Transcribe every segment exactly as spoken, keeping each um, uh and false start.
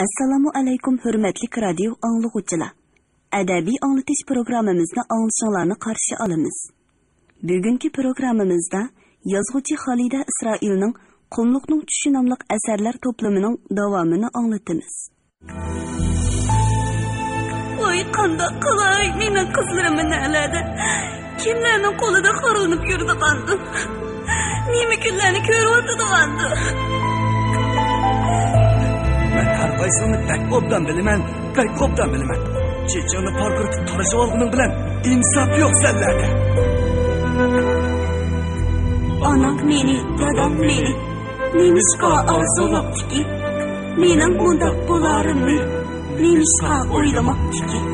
ئەسسالامۇ ئەلەيكۇم، ھۆرمەتلىك رادىيو ئاڭلىغۇچىلار! ئەدەبىي ئاڭلىتىش پروگراممىمىزنى ئاڭلىشىڭلارنى قارشى ئالىمىز. بۈگۈنكى پروگراممىمىزدا يازغۇچى خالىدە ئىسرائىلنىڭ قۇملۇقنىڭ چۈشى ناملىق ئەسەرلەر توپلىمىنىڭ داۋامىنى ئاڭلىتىمىز. ۋاي، قانداق قىلاي، مېنىڭ قىزلىرىم نەلەردە؟ كىملەرنىڭ قولىدا خورلىنىپ يۈرىدىغاندۇ؟ نېمە كۈنلەرنى كۆرۈۋاتىدىغاندۇ؟ مەن ھەر قايسىڭنى بەك ئوبدان بىلىمەن، بەك ئوبدان بىلىمەن. چېچىڭنى پارقىرىتىپ تارىشىۋالغىنىڭ بىلەن ئىنساپ يوق سەنلەردە. ئانام مېنى، دادام مېنى نېمىشقا ئارزۇلاپتىكى؟ مېنىڭ مۇنداق بولارىمنى نېمىشقا ئويلىماپتىكى؟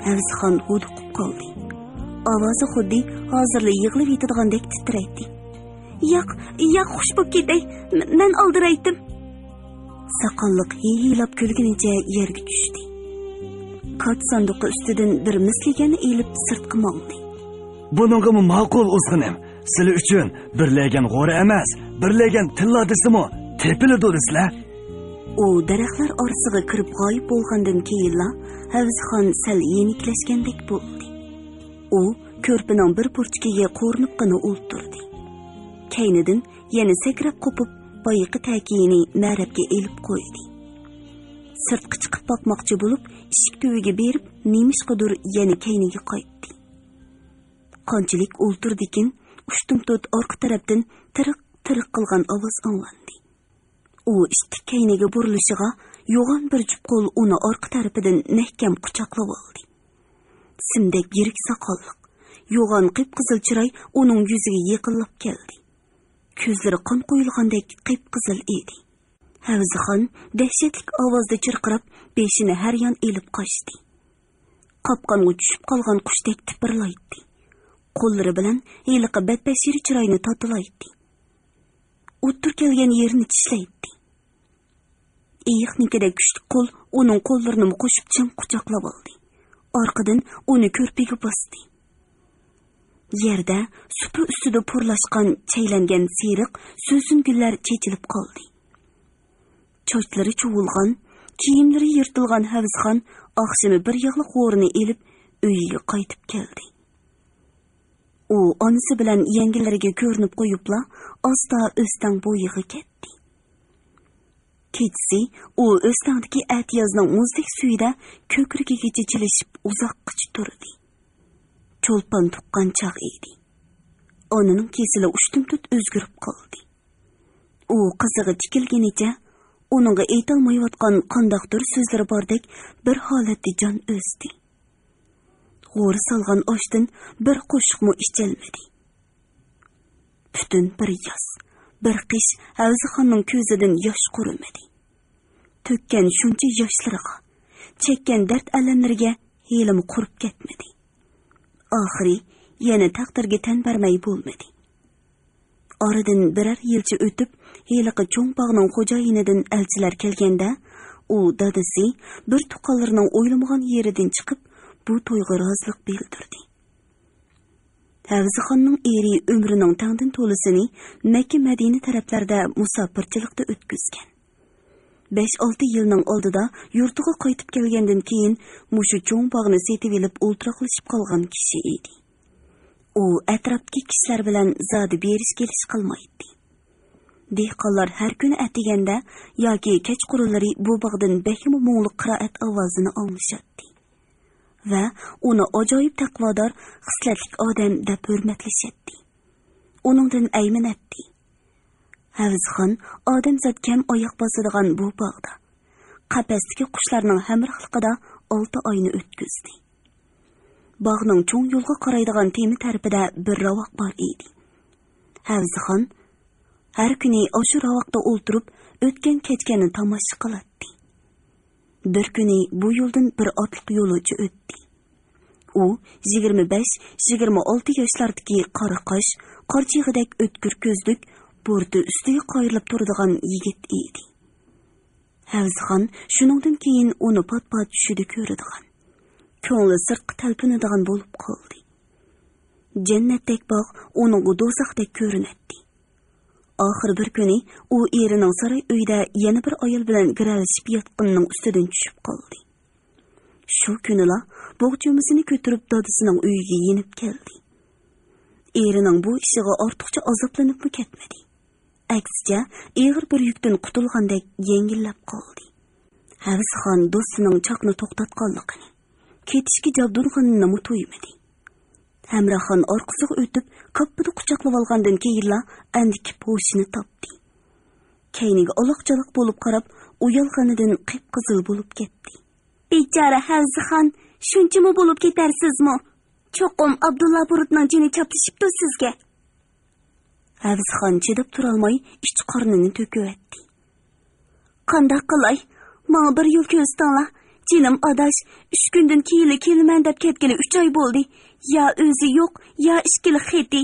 ئەۋزىخان ھودۇقۇپ قالدى. ئاۋازى خۇددى ھازىرلا يىغلاپ يېتىدىغاندەك تىترەيتتى. ياق، ياق، خۇش بوپ كېتەي، م-، مەن ئالدىرايتتىم. ساقاللىق ھىيھىيلاپ كۈلگىنىچە يەرگە چۈشتى. كارت ساندۇقى ئۈستىدىن بىر مىس لېگەننى ئېلىپ سىرتقا ماڭدى. بۇنىڭغىمۇ ماقۇل، ئۇزغىنىم. سىلى ئۈچۈن بىر لېگەن غورا ئەمەس، بىر لېگەن تىللا دېسىمۇ تېپىلىدۇ دېسىلە. ئۇ دەرەخلەر ئارىسىغا كىرىپ غايىب بولغاندىن كېيىنلا ھەۋزىخان سەل يېنىكلەشكەندەك بولدى. ئۇ كۆرپىنىڭ بىر پۇرچىكىگە قورۇنۇپقىنا ئولتۇردى. كەينىدىن يەنە سەكرەپ قوپۇپ، بايىقى تەكىيىنى مەرەپكە ئېلىپ قويدى. سىرتقا چىقىپ باقماقچى بولۇپ، ئىشىك تۈۋىگە بېرىپ، نېمىشقىدۇر يەنە كەينىگە قايتتى. قانچىلىك ئولتۇردىكىن، ئۇشتۇمتۇت ئارقا تەرەپتىن تىرىق-تىرىق قىلغان ئاۋاز ئاڭلاندى. ئۇ ئىتتىك كەينىگە بۇرۇلۇشىغا، يوغان بىر جۈپ قول ئۇنى ئارقا تەرىپىدىن مەھكەم قۇچاقلىۋالدى. سىمدەك يىرىك ساقاللىق، يوغان قىپقىزىل چىراي ئۇنىڭ يۈزىگە يېقىنلاپ كەلدى. كۆزلىرى قان قۇيۇلغاندەك قىپقىزىل ئىدى. ھەۋزىخان دەھشەتلىك ئاۋازدا چىرقىراپ، بېشىنى ھەر يان ئېلىپ قاچتى. قاپقانغا چۈشۈپ قالغان قۇشتەك تىپىرلايتتى. قوللىرى بىلەن ھېلىقى بەتبەشىرە چىراينى تاتىلايتتى. ئوتتۇرا كەلگەن يېرىنى چىشلەيتتى. ئېيىقنىڭكىدەك كۈچلۈك قول ئۇنىڭ قوللىرىنىمۇ قوشۇپ چىڭ قۇچاقلاپ ئالدى. ئارقىدىن ئۇنى كۆرپىگە باستى. يەردە سۇپا ئۈستىدە پورلاشقان چەيلەنگەن سېرىق سۆسۈن گۈللەر چېچىلىپ قالدى. چاچلىرى چۇۋۇلغان، كىيىملىرى يىرتىلغان ھەۋزىخان ئاخشىمى بىر ياغلىق غورىنى ئېلىپ، ئۆيىگە قايتىپ كەلدى. ئۇ ئانىسى بىلەن يەڭگىلىرىگە كۆرۈنۈپ قويۇپلا، ئاستا ئۆستەڭ بويىغا كەتتى. كېچىسى ئۇ ئۆستەڭدىكى ئەتىيازنىڭ مۇزدەك سۈيىدە كۆكرىكىگىچە چىلىشىپ ئۇزاققىچە تۇردى. چولپان تۇغقان چاغ ئىدى. ئانىنىڭ كېسىلى ئۇشتۇمتۇت ئۆزگىرىپ قالدى. ئۇ قىزىغا تىكىلگىنىچە، ئۇنىڭغا ئېيتالمايۋاتقان قانداقتۇر سۆزلىرى باردەك بىر ھالەتتە جان ئۈزدى. غورا سالغان ئاشتىن بىر قوشۇقمۇ ئىچەلمىدى. پۈتۈن بىر ياز، بىر قىش ھەۋزىخاننىڭ كۆزىدىن ياش قۇرۇمىدى. تۆككەن شۇنچە ياشلىرىغا، چەككەن دەرد-ئەلەملىرىگە ھېلىمۇ قۇرۇپ كەتمىدى. ئاخىرى يەنە تەقدىرگە تەن بەرمەي بولمىدى. ئارىدىن بىرەر يىلچە ئۆتۈپ، ھېلىقى چوڭ باغنىڭ خوجايىنىدىن ئەلچىلەر كەلگەندە، ئۇ دادىسى بىر تۇغقانلىرىنىڭ ئويلىمىغان يېرىدىن چىقىپ، بۇ تويغا رازىلىق بىلدۈردى. ھەۋزىخاننىڭ ئېرى ئۆمرىنىڭ تەڭدىن تولىسىنى مەككە، مەدىنە تەرەپلەردە مۇساپىرچىلىقتا ئۆتكۈزگەن. بەش-ئالتە يىلنىڭ ئالدىدا يۇرتىغا قايتىپ كەلگەندىن كېيىن، مۇشۇ چوڭ باغنى سېتىۋېلىپ ئولتۇراقلىشىپ قالغان كىشى ئىدى. ئۇ ئەتراپتىكى كىشىلەر بىلەن زادى بېرىش-كېلىش قىلمايتتى. دېھقانلار ھەر كۈنى ئەتىگەندە ياكى كەچقۇرۇنلىرى بۇ باغدىن بەكمۇ مۇڭلۇق قىرائەت ئاۋازىنى ئاڭلىشاتتى. ۋە ئۇنى ئاجايىپ تەقۋادار، خىسلەتلىك ئادەم دەپ ھۆرمەتلىشەتتى. ئۇنىڭدىن ئەيمىنەتتى. ھەۋزىخان ئادەمزات كەم ئاياق باسىدىغان بۇ باغدا، قەپەستىكى قۇشلارنىڭ ھەمراھلىقىدا ئالتە ئاينى ئۆتكۈزدى. باغنىڭ چوڭ يولغا قارايدىغان تېمى تەرىپىدە بىر راۋاق بار ئىدى. ھەۋزىخان ھەر كۈنى ئاشۇ راۋاقتا ئولتۇرۇپ، ئۆتكەن-كەچكەننى تاماشا قىلاتتى. بىر كۈنى بۇ يولدىن بىر ئاتلىق يولۇچى ئۆتتى. ئۇ يىگىرمە بەش، يىگىرمە ئالتە ياشلاردىكى قارا قاش، قارچىغىدەك ئۆتكۈر كۆزلۈك، بۇرۇتى ئۈستىگە قايرىلىپ تۇرىدىغان يىگىت ئىدى. ھەۋزىخان شۇنىڭدىن كېيىن ئۇنى پات-پات چۈشىدە كۆرىدىغان، كۆڭلى سىرتقا تەلپۈنىدىغان بولۇپ قالدى. جەننەتتەك باغ ئۇنىڭغا دوزاختەك كۆرۈنەتتى. ئاخىر بىر كۈنى ئۇ ئېرىنىڭ ساراي ئۆيىدە يەنە بىر ئايال بىلەن گىرەلىشىپ ياتقىنىنىڭ ئۈستىدىن چۈشۈپ قالدى. شۇ كۈنىلا بوغچىمىسىنى كۆتۈرۈپ دادىسىنىڭ ئۆيىگە يېنىپ كەلدى. ئېرىنىڭ بۇ ئىشىغا ئارتۇقچە ئازابلىنىپمۇ كەتمىدى. ئەكسىچە، ئېغىر بىر يۈكتىن قۇتۇلغاندەك يەڭگىللەپ قالدى. ھەۋزىخان دوستىنىڭ چاقنى توختاتقانلىقىنى، كېتىشكە جابدۇنغىنىنىمۇ تۇيمىدى. ھەمراخان ئارقىسىغا ئۆتۈپ، كاپپىدە قۇچاقلىۋالغاندىن كېيىنلا ئەندىكىپ ھوشىنى تاپتى. كەينىگە ئالاق-چالاق بولۇپ قاراپ، ئۇيالغىنىدىن قىپقىزىل بولۇپ كەتتى. بىچارە ھەۋزىخان، شۇنچىمۇ بولۇپ كېتەرسىزمۇ؟ چوقۇم ئابدۇللا بۇرۇتنىڭ جېنى چاپلىشىپتۇ سىزگە. ھەۋزىخان چىداپ تۇرالماي ئىچ قارنىنى تۆكۈۋەتتى. قانداق قىلاي؟ ماڭا بىر يول كۆرسىتىڭلار. جېنىم ئاداش، ئۈچ كۈندىن كېيىنلا كېلىمەن دەپ كەتكىلى ئۈچ ئاي بولدى. يا ئۆزى يوق، يا ئىككىلى خېتى.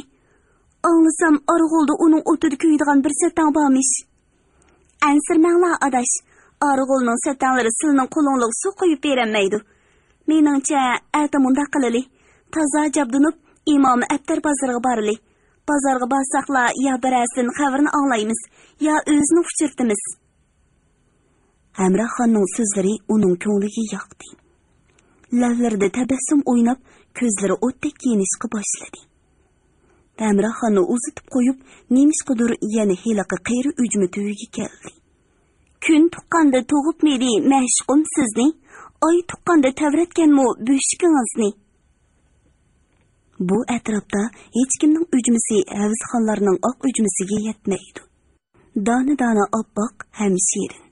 ئاڭلىسام، ئارغۇلدا ئۇنىڭ ئوتىدا كۆيىدىغان بىر سەتەڭ بارمىش. ئەنسىرىمەڭلار ئاداش، ئارغۇلنىڭ سەتەڭلىرى سىلىنىڭ قولۇڭلارغا سۇ قۇيۇپ بېرەلمەيدۇ. مېنىڭچە، ئەتە مۇنداق قىلىلى. تازا جابدۇنۇپ، ئىمامى ئەپتەر بازىرىغا بارىلى. بازارغا بارساقلا يا بىرەرسىدىن خەۋىرىنى ئاڭلايمىز، يا ئۆزىنى ئۇچرىتىمىز. ھەمراخاننىڭ سۆزلىرى ئۇنىڭ كۆڭلىگە ياقتى. لەۋلىرىدە تەبەسسۇم ئويناپ، كۆزلىرى ئوتتەك يېنىشقا باشلىدى. ھەمراخاننى ئۇزىتىپ قويۇپ، نېمىشقىدۇر يەنە ھېلىقى قېرى ئۈجمە تۈۋىگە كەلدى. كۈن تۇغقاندا تۇغۇپمىدى مەشۇقۇم سىزنى، ئاي تۇغقاندا تەۋرەتكەنمۇ بۆشۈكىڭىزنى؟ بۇ ئەتراپتا ھېچكىمنىڭ ئۈجمىسى ھەۋزىخانلارنىڭ ئاق ئۈجمىسىگە يەتمەيدۇ. دانە-دانە ئاپئاق ھەم شېرىن.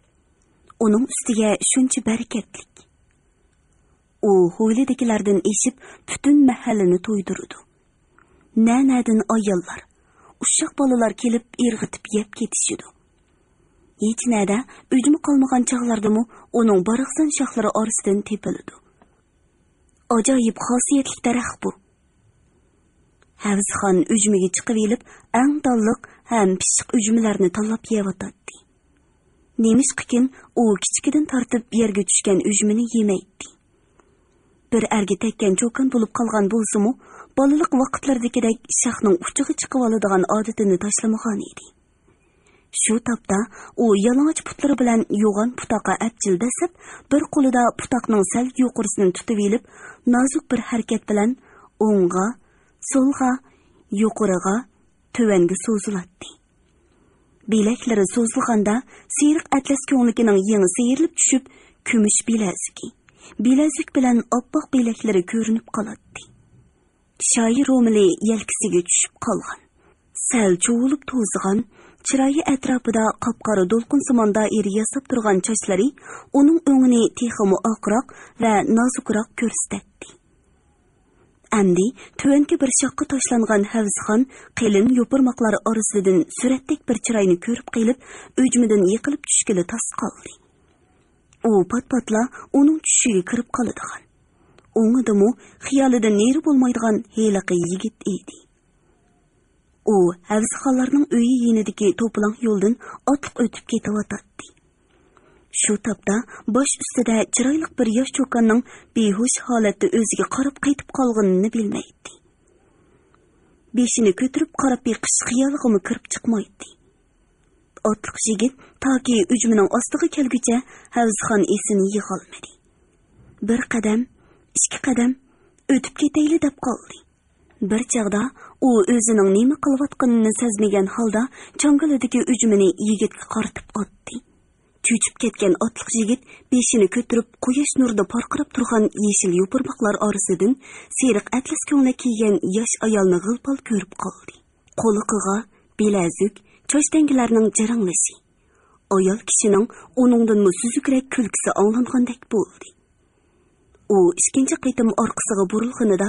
ئۇنىڭ ئۈستىگە شۇنچە بەرىكەتلىك. ئۇ ھويلىدىكىلەردىن ئېشىپ پۈتۈن مەھەللىنى تويدۇرىدۇ. نە-نەدىن ئاياللار، ئۇششاق بالىلار كېلىپ ئىرغىتىپ يەپ كېتىشىدۇ. ھېچ نەدە ئۈجمە قالمىغان چاغلاردىمۇ ئۇنىڭ باراقسان شاخلىرى ئارىسىدىن تېپىلىدۇ. ئاجايىپ خاسىيەتلىك دەرەخ بۇ. ھەۋزىخان ئۈجمىگە چىقىۋېلىپ، ئەڭ دانلىق ھەم پىششىق ئۈجمىلەرنى تاللاپ يەۋاتاتتى. نېمىشقىكىن، ئۇ كىچىكىدىن تارتىپ يەرگە چۈشكەن ئۈجمىنى يېمەيتتى. بىر ئەرگە تەگكەن چوكان بولۇپ قالغان بولسىمۇ، بالىلىق ۋاقىتلىرىدىكىدەك شاخنىڭ ئۇچىغا چىقىۋالىدىغان ئادىتىنى تاشلىمىغان ئىدى. شۇ تاپتا ئۇ يالىڭاچ پۇتلىرى بىلەن يوغان پۇتاققا ئەپچىل دەسسەپ، بىر قولىدا پۇتاقنىڭ سەل يۇقىرىسىنى تۇتۇۋېلىپ، نازۇك بىر ھەرىكەت بىلەن ئوڭغا، سولغا، يۇقىرىغا، تۆۋەنگە سوزۇلاتتى. بىلەكلىرى سوزۇلغاندا، سېرىق ئەتلەس كۆڭلىكىنىڭ يېڭى سىيرىلىپ چۈشۈپ، كۈمۈش بىلەزۈكى، بىلەزۈك بىلەن ئاپئاق بىلەكلىرى كۆرۈنۈپ قالاتتى. شايى رومىلى يەلكىسىگە چۈشۈپ قالغان. سەل چۇۋۇلۇپ توزىغان، چىرايى ئەتراپىدا قاپقارا دولقۇنسىمان دائىرە ياساپ تۇرغان چاچلىرى ئۇنىڭ ئۆڭىنى تېخىمۇ ئاقراق ۋە نازۇكراق كۆرسىتەتتى. ئەمدى تۆۋەنكى بىر شاخقا تاشلانغان ھەۋزىخان قېلىن يوپۇرماقلار ئارىسىدىن سۈرەتتەك بىر چىراينى كۆرۈپ قېلىپ، ئۈجمىدىن يىقىلىپ چۈشكىلى تاس قالدى. ئۇ پات-پاتلا ئۇنىڭ چۈشىگە كىرىپ قالىدىغان، ئوڭىدىمۇ خىيالىدىن نېرى بولمايدىغان ھېلىقى يىگىت ئىدى. ئۇ ھەۋزىخانلارنىڭ ئۆيى يېنىدىكى توپىلاڭ يولدىن ئاتلىق ئۆتۈپ كېتىۋاتاتتى. شۇ تاپتا باش ئۈستىدە چىرايلىق بىر ياش چوكاننىڭ بىھوش ھالەتتە ئۆزىگە قاراپ قېتىپ قالغىنىنى بىلمەيتتى. بېشىنى كۆتۈرۈپ قاراپ بېقىش خىيالىغىمۇ كىرىپ چىقمايتتى. ئاتلىق يىگىت تاكى ئۈجمىنىڭ ئاستىغا كەلگۈچە ھەۋزىخان ئېسىنى يىغالمىدى. بىر قەدەم، ئىككى قەدەم ئۆتۈپ كېتەيلى دەپ قالدى. بىر چاغدا ئۇ ئۆزىنىڭ نېمە قىلىۋاتقىنىنى سەزمىگەن ھالدا چاڭگىلىدىكى ئۈجمىنى يىگىتكە قارىتىپ ئاتتى. چۆچۈپ كەتكەن ئاتلىق يىگىت بېشىنى كۆتۈرۈپ، قۇياش نۇرىدا پارقىراپ تۇرغان يېشىل يوپۇرماقلار ئارىسىدىن سېرىق ئەتلەس كۆڭلەك كىيگەن ياش ئايالنى غىل-پال كۆرۈپ قالدى. قۇلىقىغا بىلەزۈك، چاچ تەڭگىلەرنىڭ جىرىڭلىشى، ئايال كىشىنىڭ ئۇنىڭدىنمۇ سۈزۈكرەك كۈلكىسى ئاڭلانغاندەك بولدى. ئۇ ئىككىنچى قېتىم ئارقىسىغا بۇرۇلغىنىدا،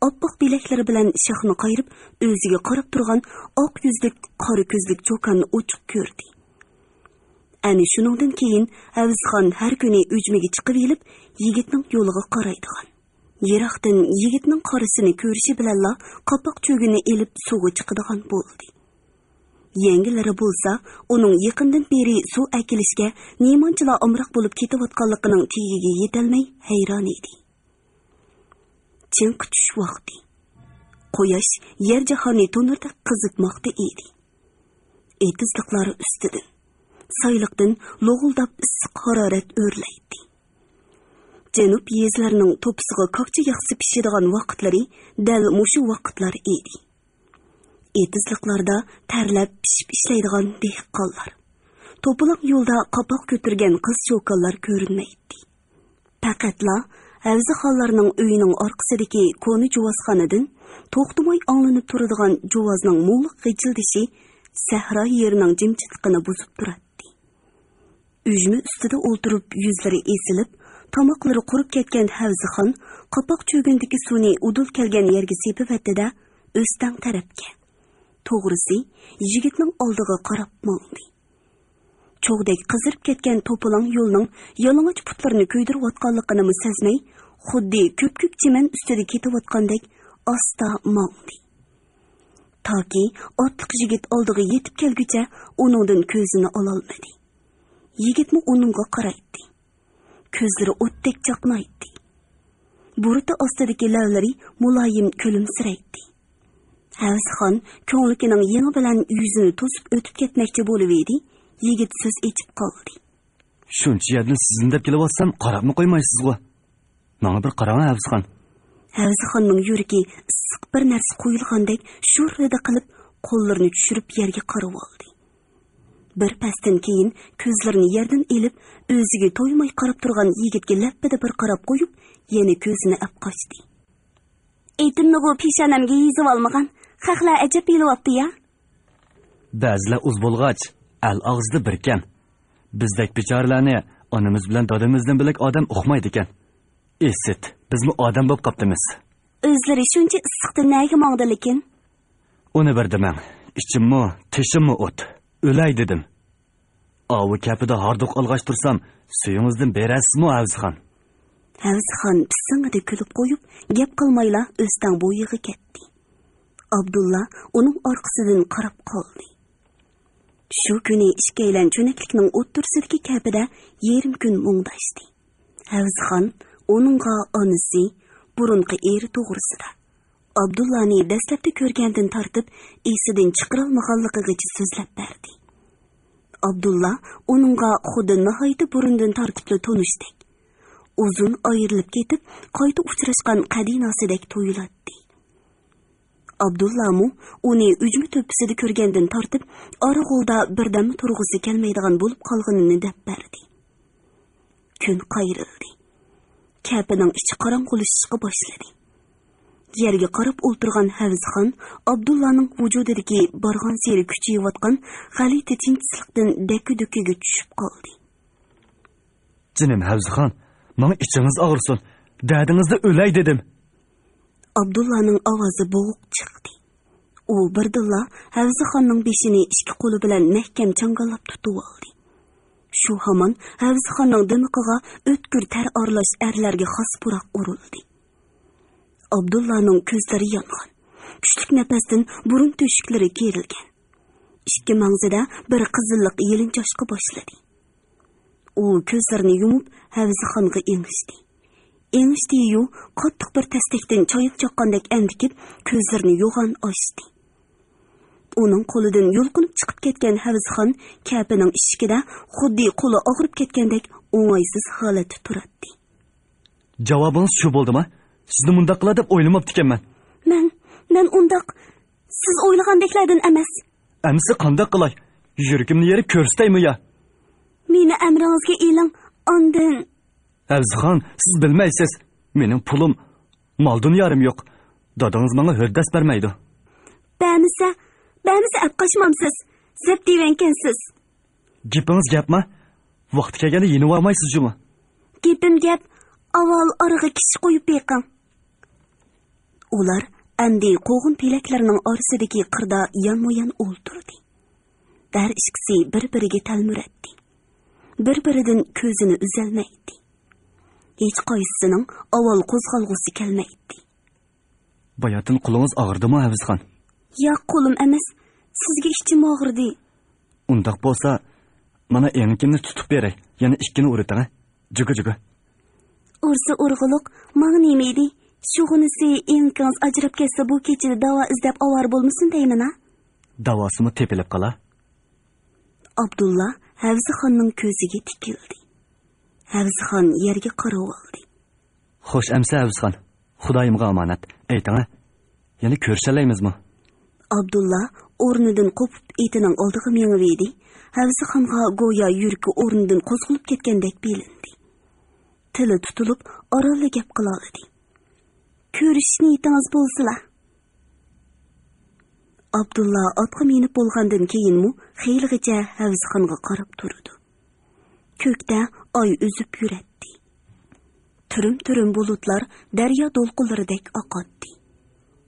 ئاپئاق بىلەكلىرى بىلەن شاخنى قايرىپ، ئۆزىگە قاراپ تۇرغان ئاق يۈزلۈك، قارا كۆزلۈك چوكاننى ئوچۇق كۆردى. ئەنە شۇنىڭدىن كېيىن ھەۋزىخان ھەر كۈنى ئۈجمىگە چىقىۋېلىپ، يىگىتنىڭ يولىغا قارايدىغان. يىراقتىن يىگىتنىڭ قارىسىنى كۆرۈشى بىلەنلا قاپاق چۆگۈننى ئېلىپ سۇغا چىقىدىغان بولدى. يەڭگىلىرى بولسا ئۇنىڭ يېقىندىن بېرى سۇ ئەكېلىشكە نېمانچىلا ئامراق بولۇپ كېتىۋاتقانلىقىنىڭ تېگىگە يېتەلمەي ھەيران ئىدى. چىڭ قۇتۇش ۋاقتى. قۇياش يەر جاھاننى تونۇردەك قىزىتماقتا ئىدى. ئېتىزلىقلار ئۈستىدىن، سايلىقتىن لوغۇلداپ ئىسسىق ھارارەت ئۆرلەيتتى. جەنۇب يېزىلىرىنىڭ توپىسىغا كاكچا ياغسا پىشىدىغان ۋاقىتلىرى دەل مۇشۇ ۋاقىتلار ئىدى. ئېتىزلىقلاردا تەرلەپ پىشىپ ئىشلەيدىغان دېھقانلار، توپىلاڭ يولدا قاپاق كۆتۈرگەن قىز چوكانلار كۆرۈنمەيتتى. پەقەتلا ھەۋزىخانلارنىڭ ئۆيىنىڭ ئارقىسىدىكى كونا جۇۋازخانىدىن توختىماي ئاڭلىنىپ تۇرىدىغان جۇۋازنىڭ مۇڭلۇق غىچىلدىشى سەھرا يېرىنىڭ جىمجىتلىقىنى بۇزۇپ تۇراتتى. ئۈجمە ئۈستىدە ئولتۇرۇپ، يۈزلىرى ئېسىلىپ، تاماقلىرى قۇرۇپ كەتكەن ھەۋزىخان قاپاق چۆگۈندىكى سۇنى ئۇدۇل كەلگەن يەرگە سېپىۋەتتى-دە، ئۆستەڭ تەرەپكە، توغرىسى، يىگىتنىڭ ئالدىغا قاراپ ماڭدى. چوغدەك قىزىرىپ كەتكەن توپىلاڭ يولنىڭ يالىڭاچ پۇتلىرىنى كۆيدۈرۈۋاتقانلىقىنىمۇ سەزمەي، خۇددى كۆپكۆك چىمەن ئۈستىدە كېتىۋاتقاندەك ئاستا ماڭدى. تاكى ئاتلىق يىگىت ئالدىغا يېتىپ كەلگۈچە ئۇنىڭدىن كۆزىنى ئالالمىدى. يىگىتمۇ ئۇنىڭغا قارايتتى. كۆزلىرى ئوتتەك چاقنايتتى. بۇرۇتى ئاستىدىكى لەۋلىرى مۇلايىم كۈلۈمسىرەيتتى. ھەۋزىخان كۆڭلىكىنىڭ يېڭى بىلەن يۈزىنى توسۇپ ئۆتۈپ كەتمەكچى بولۇۋىدى، يىگىت سۆز ئېچىپ قالدى. شۇنچە يەردىن سىزنى دەپ كېلىۋاتسام، قاراپمۇ قويمايسىزغۇ؟ ماڭا بىر قاراڭ، ھەۋزىخان. ھەۋزىخاننىڭ يۈرىكى ئىسسىق بىر نەرسە قويۇلغاندەك شۇررىدە قىلىپ، قوللىرىنى چۈشۈرۈپ يەرگە قارىۋالدى. بىر پەستىن كېيىن كۆزلىرىنى يەردىن ئېلىپ، ئۆزىگە تويماي قاراپ تۇرغان يىگىتكە لەپپىدە بىر قاراپ قويۇپ، يەنە كۆزىنى ئەپ قاچتى. ئېتىمنىغۇ پېشانەمگە يېزىۋالمىغان. خەقلەر ئەجەب ئېلىۋاپتۇ يا. بەزىلەر ئۇز بولغاچ، ئەل ئاغزىدا بىركەم. بىزدەك بىچارىلەرنى ئانىمىز بىلەن دادىمىزدىن بۆلەك ئادەم ئۇقمايدىكەن. ئىسىت، بىزمۇ ئادەم بوپ قاپتىمىز. ئۆزلىرى شۇنچە ئىسسىقتا نەگە ماڭدى لېكىن؟ ئۇنى بىر دېمەڭ. ئىچىممۇ، تېشىممۇ ئوت. ئۆلەي دېدىم. ئاۋۇ كەپىدە ھاردۇق ئالغاچ تۇرسام، سۈيىڭىزدىن بېرەرسىزمۇ، ھەۋزىخان؟ ھەۋزىخان پىسسىڭىدە كۈلۈپ قويۇپ، گەپ قىلمايلا ئۆستەڭ بويىغا كەتتى. ئابدۇللا ئۇنىڭ ئارقىسىدىن قاراپ قالدى. شۇ كۈنى ئىككىيلەن چۆنەكلىكنىڭ ئوتتۇرىسىدىكى كەپىدە يېرىم كۈن مۇڭداشتى. ھەۋزىخان ئۇنىڭغا ئانىسى، بۇرۇنقى ئېرى توغرىسىدا، ئابدۇللانى دەسلەپتە كۆرگەندىن تارتىپ ئېسىدىن چىقىرالمىغانلىقىغىچە سۆزلەپ بەردى. ئابدۇللا ئۇنىڭغا خۇددى ناھايىتى بۇرۇندىن تارتىپلا تونۇشتەك، ئۇزۇن ئايرىلىپ كېتىپ قايتا ئۇچراشقان قەدىناسىدەك تۇيۇلاتتى. ئابدۇللامۇ ئۇنى ئۈجمە تۆپىسىدە كۆرگەندىن تارتىپ ئارىغۇلدا بىردەممۇ تۇرغۇسى كەلمەيدىغان بولۇپ قالغىنىنى دەپ بەردى. كۈن قايرىلدى. كەپىنىڭ ئىچى قاراڭغۇلىشىشقا باشلىدى. يەرگە قاراپ ئولتۇرغان ھەۋزىخان ئابدۇللانىڭ ۋۇجۇدىدىكى بارغانسېرى كۈچىيىۋاتقان غەلىتە تىنچسىزلىقتىن دەككە-دۈككىگە چۈشۈپ قالدى. جېنىم ھەۋزىخان، ماڭا ئىچىڭىز ئاغرىسۇن، دەردىڭىزدە ئۆلەي دېدىم. ئابدۇللانىڭ ئاۋازى بوغۇق چىقتى. ئۇ بىردىنلا ھەۋزىخاننىڭ بېشىنى ئىككى قولى بىلەن مەھكەم چاڭگاللاپ تۇتۇۋالدى. شۇ ھامان ھەۋزىخاننىڭ دىمىقىغا ئۆتكۈر تەر ئارىلاش ئەرلەرگە خاس پۇراق ئۇرۇلدى. ئابدۇللانىڭ كۆزلىرى يانغان، كۈچلۈك نەپەستىن بۇرۇن تۆشۈكلىرى كېرىلگەن. ئىككى مەڭزىدە بىر قىزىللىق يېلىنجاشقا باشلىدى. ئۇ كۆزلىرىنى يۇمۇپ، ھەۋزىخانغا ئېڭىشتى. ئېڭىشتى-يۇ، قاتتىق بىر تەستەكتىن چاياق چاققاندەك ئەندىكىپ، كۆزلىرىنى يوغان ئاچتى. ئۇنىڭ قولىدىن يۇلقۇنۇپ چىقىپ كەتكەن ھەۋزىخان كەپىنىڭ ئىشىكىدە خۇددى قولى ئاغرىپ كەتكەندەك ئوڭايسىز ھالەتتە تۇراتتى. جاۋابىڭىز شۇ بولدىما؟ سىزنى مۇنداق قىلار دەپ ئويلىماپتىكەنمەن. مەن، مەن ئۇنداق سىز ئويلىغاندەكلەردىن ئەمەس. ئەمىسە قانداق قىلاي؟ يۈرىكىمنى يېرىپ كۆرسىتەيمۇ يا؟ مېنى ئەمرىڭىزگە ئېلىڭ، ئاندىن. ھەۋزىخان، سىز بىلمەيسىز. مېنىڭ پۇلۇم، مال-دۇنيارىم يوق. دادىڭىز ماڭا ھۆددەس بەرمەيدۇ. بەرمىسە، بەرمىسە ئەپ قاچمامسىز؟ زەپ دېۋەنكەنسىز. گېپىڭىز گەپما؟ ۋاقتى كەلگەندە يېنىۋالمايسىز جۇمۇ. گېپىم گەپ، ئاۋۋال ئارىغا كىشى قويۇپ بېقىڭ. ئۇلار ئەمدى قوغۇن پېلەكلىرىنىڭ ئارىسىدىكى قىردا يانمۇيان ئولتۇردى. ھەر ئىككىسى بىر-بىرىگە تەلمۈرەتتى. بىر-بىرىدىن كۆزىنى ئۈزەلمەيتتى. ھېچقايسىسىنىڭ ئاۋۋال قوزغالغۇسى كەلمەيتتى. باياتىن قولىڭىز ئاغرىدىمۇ، ھەۋزىخان؟ ياق، قولۇم ئەمەس. سىزگە ئىچىم ئاغرىدى. ئۇنداق بولسا، مانا ئېڭىكىمنى تۇتۇپ بېرەي. يەنە ئىككىنى ئۇرۇتىڭ، ھە؟ جۈگە، جۈگە. ئۇرسا ئۇرغۇلۇق، ماڭا نېمە ئىدى؟ شۇغىنىسى ئېڭىكىڭىز ئاجراپ كەتسە، بۇ كېچىدە داۋا ئىزدەپ ئاۋارە بولمىسۇن دەيمەن-ھە. داۋاسىمۇ تېپىلىپ قالا. ئابدۇللا ھەۋزىخاننىڭ كۆزىگە تىكىلدى. ھەۋزىخان يەرگە قارىۋالدى. خوش ئەمسە، ھەۋزىخان. خۇدايىمغا ئامانەت. ئېيتىڭە، يەنە كۆرۈشەلەيمىزمۇ؟ ئابدۇللا ئورنىدىن قوپۇپ ئېتىنىڭ ئالدىغا مېڭىۋىدى. ھەۋزىخانغا گويا يۈرىكى ئورنىدىن قوزغىلىپ كەتكەندەك بىلىندى. تىلى تۇتۇلۇپ، ئارانلا گەپ قىلالىدى. كۆرۈشۈش نىيىتىڭىز بولسىلا. ئابدۇللا ئاتقا مىنىپ بولغاندىن كېيىنمۇ خېلىغىچە ھەۋزىخانغا قاراپ تۇرىدۇ. كۆكتە ئاي ئۈزۈپ يۈرەتتى. تۈرۈم-تۈرۈم بۇلۇتلار دەريا دولقۇنلىرىدەك ئاقاتتى.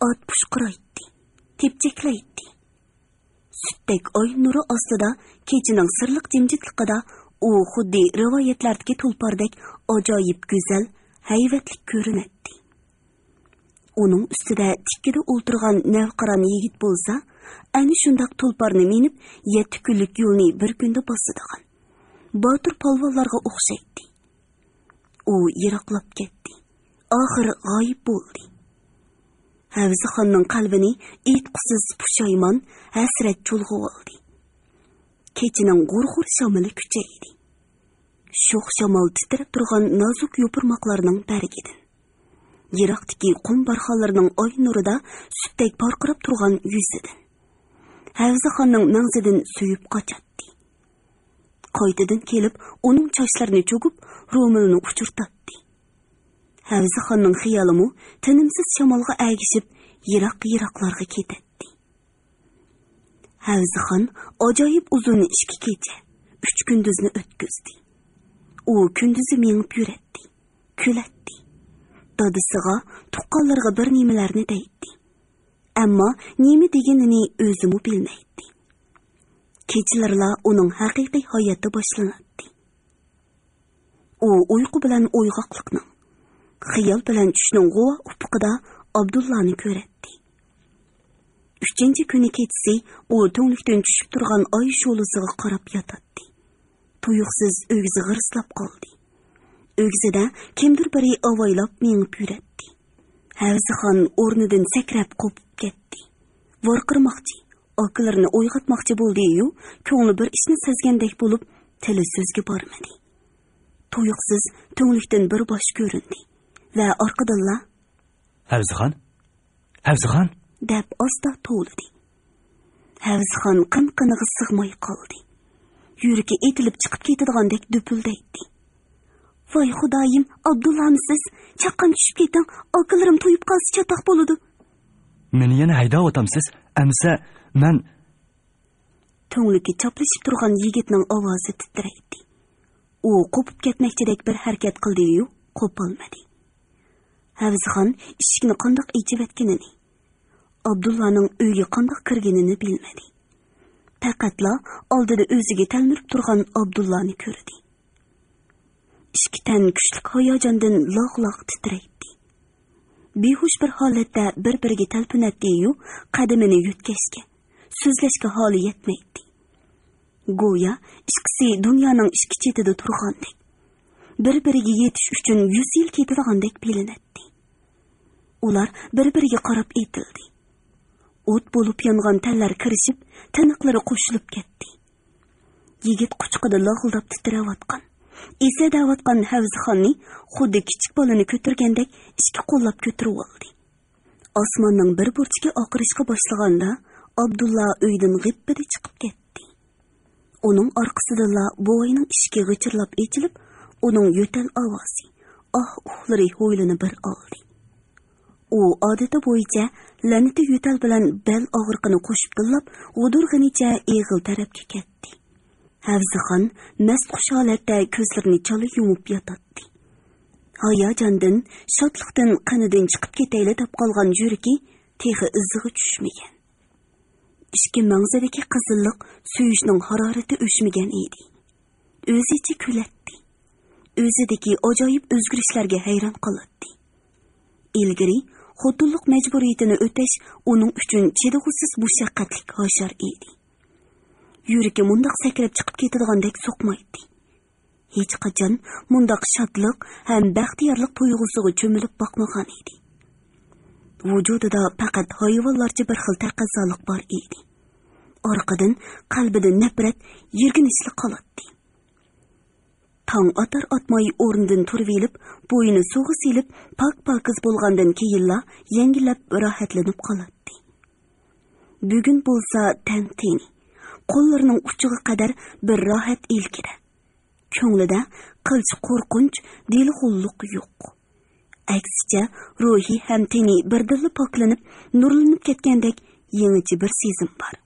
ئات پۇشقۇرايتتى، تېپچەكلەيتتى. سۈتتەك ئاي نۇرى ئاستىدا كېچىنىڭ سىرلىق جىمجىتلىقىدا ئۇ خۇددى رىۋايەتلەردىكى تۇلپاردەك ئاجايىپ گۈزەل، ھەيۋەتلىك كۆرۈنەتتى. ئۇنىڭ ئۈستىدە تىككىدە ئولتۇرغان نەۋقىران يىگىت بولسا، ئەنە شۇنداق تۇلپارنى مىنىپ، يەتتە كۈنلۈك يولنى بىر كۈندە باسىدىغان باتۇر پالۋانلارغا ئوخشايتتى. ئۇ يىراقلاپ كەتتى. ئاخىر غايىب بولدى. ھەۋزىخاننىڭ قەلبىنى ئېيتقۇسىز پۇشايمان، ھەسرەت چۇلغىۋالدى. كېچىنىڭ غۇر-غۇر شامىلى كۈچەيدى. شوخ شامال تىترەپ تۇرغان نازۇك يوپۇرماقلارنىڭ بەرگىدىن، يىراقتىكى قۇم بارخانلىرىنىڭ ئاي نۇرىدا سۈتتەك پارقىراپ تۇرغان يۈزىدىن، ھەۋزىخاننىڭ مەڭزىدىن سۆيۈپ قاچاتتى. قايتىدىن كېلىپ، ئۇنىڭ چاچلىرىنى چوگۇپ، رومىلىنى ئۇچۇرتاتتى. ھەۋزىخاننىڭ خىيالىمۇ تىنىمسىز شامالغا ئەگىشىپ، يىراق-يىراقلارغا كېتەتتى. ھەۋزىخان ئاجايىپ ئۇزۇن ئىككى كېچە، ئۈچ كۈندۈزنى ئۆتكۈزدى. ئۇ كۈندۈزى مېڭىپ يۈرەتتى، كۈلەتتى. دادىسىغا، تۇغقانلىرىغا بىر نېمىلەرنى دەيتتى. ئەمما نېمە دېگىنىنى ئۆزىمۇ بىلمەيتتى. كېچىلىرىلا ئۇنىڭ ھەقىقىي ھاياتى باشلىناتتى. ئۇ ئۇيقۇ بىلەن ئويغاقلىقنىڭ، خىيال بىلەن چۈشنىڭ غۇۋا ئۇپۇقىدا ئابدۇللانى كۆرەتتى. ئۈچىنچى كۈنى كېچىسى ئۇ تۈڭلۈكتىن چۈشۈپ تۇرغان ئاي شولىسىغا قاراپ ياتاتتى. تۇيۇقسىز ئۆگزە غىرسلاپ قالدى. ئۆگزىدە كىمدۇر بىرى ئاۋايلاپ مېڭىپ يۈرەتتى. ھەۋزىخان ئورنىدىن سەكرەپ قوپۇپ كەتتى. ۋارقىرىماقچى، ئاكىلىرىنى ئويغاتماقچى بولدى-يۇ، كۆڭلى بىر ئىشنى سەزگەندەك بولۇپ، تىلى سۆزگە بارمىدى. تۇيۇقسىز تۈڭلۈكتىن بىر باش كۆرۈندى ۋە ئارقىدىنلا، «ھەۋزىخان! ھەۋزىخان!» دەپ ئاستا توۋلىدى. ھەۋزىخان قىن-قىنىغا سىغماي قالدى. يۈرىكى ئېتىلىپ چىقىپ كېتىدىغاندەك دۈپۈلدەيتتى. «ۋاي خۇدايىم، ئابدۇللامۇ سىز؟ چاققان چۈشۈپ كېتىڭ، ئاكىلىرىم تويۇپ قالسا چاتاق بولىدۇ.» «مېنى يەنە ھەيدەۋاتامسىز؟ ئەمىسە مەن...» تۈڭلۈكى چاپلىشىپ تۇرغان يىگىتنىڭ ئاۋازى تىترەيتتى. ئۇ قوپۇپ كەتمەكچىدەك بىر ھەرىكەت قىلدى-يۇ، قوپالمىدى. ھەۋزىخان ئىشىكنى قانداق ئېچىۋەتكىنىنى، ئابدۇللانىڭ ئۆيگە قانداق كىرگىنىنى بىلمىدى. پەقەتلا ئالدىدا ئۆزىگە تەلمۈرۈپ تۇرغان ئابدۇللانى كۆردى. ئىككى تەن كۈچلۈك ھاياجاندىن لاغ-لاغ تىترەيتتى. بىھوش بىر ھالەتتە بىر-بىرىگە تەلپۈنەتتى-يۇ، قەدىمىنى يۆتكەشكە، سۆزلەشكە ھالى يەتمەيتتى. گويا ئىككىسى دۇنيانىڭ ئىككى چېتىدە تۇرغاندەك، بىر-بىرىگە يېتىش ئۈچۈن يۈز يىل كېتىدىغاندەك بىلىنەتتى. ئۇلار بىر-بىرىگە قاراپ ئېتىلدى. ئوت بولۇپ يانغان تەنلەر كىرىشىپ، تىنىقلىرى قوشۇلۇپ كەتتى. يىگىت قۇچىقىدا لاغىلداپ تىترەۋاتقان، ئېسەدەۋاتقان ھەۋزىخاننى خۇددى كىچىك بالىنى كۆتۈرگەندەك ئىككى قوللاپ كۆتۈرۈۋالدى. ئاسماننىڭ بىر بۇرجىكى ئاقىرىشقا باشلىغاندا، ئابدۇللا ئۆيدىن غىپپىدە چىقىپ كەتتى. ئۇنىڭ ئارقىسىدىنلا بوۋاينىڭ ئىشىكى غىچىرلاپ ئېچىلىپ، ئۇنىڭ يۆتەل ئاۋازى، ئاھ-ئۇھلىرى ھويلىنى بىر ئالدى. ئۇ ئادىتى بويىچە لەنىتى يۆتەل بىلەن بەل ئاغرىقىنى قوشۇپ تىللاپ، غۇدۇرغىنىچە ئېغىل تەرەپكە كەتتى. ھەۋزىخان مەستخۇش ھالەتتە كۆزلىرىنى چالا يۇمۇپ ياتاتتى. ھاياجاندىن، شادلىقتىن قېنىدىن چىقىپ كېتەيلى دەپ قالغان يۈرىكى تېخى ئىزىغا چۈشمىگەن. ئىچكى مەڭزىدىكى قىزىللىق سۆيۈشنىڭ ھارارىتى ئۆچمىگەن ئىدى. ئۆزىچە كۈلەتتى. ئۆزىدىكى ئاجايىپ ئۆزگىرىشلەرگە ھەيران قالاتتى. ئىلگىرى خوتۇنلۇق مەجبۇرىيىتىنى ئۆتەش ئۇنىڭ ئۈچۈن چىدىغۇسىز مۇشەققەتلىك ھاشار ئىدى. يۈرىكى مۇنداق سەكرەپ چىقىپ كېتىدىغاندەك سوقمايتتى. ھېچقاچان مۇنداق شادلىق ھەم بەختىيارلىق تۇيغۇسىغا چۆمۈلۈپ باقمىغان ئىدى. ۋۇجۇدىدا پەقەت ھايۋانلارچە بىر خىل تەقەززالىق بار ئىدى. ئارقىدىن قەلبىدە نەپرەت، يىرگىنچلىق قالاتتى. تاڭ ئاتار ئاتماي ئورنىدىن تۇرۇۋېلىپ، بوينى سۇغا سېلىپ، پاك-پاكىز بولغاندىن كېيىنلا يەڭگىللەپ راھەتلىنىپ قالاتتى. بۈگۈن بولسا تەنتىنى، قوللىرىنىڭ ئۇچىغا قەدەر بىر راھەت ئىلكىدە. كۆڭلىدە قىلچە قورقۇنچ، دېلىغۇللۇق يوق. ئەكسىچە، روھى ھەم تېنى بىردىنلا پاكلىنىپ، نۇرلىنىپ كەتكەندەك يېڭىچە بىر سېزىم بار.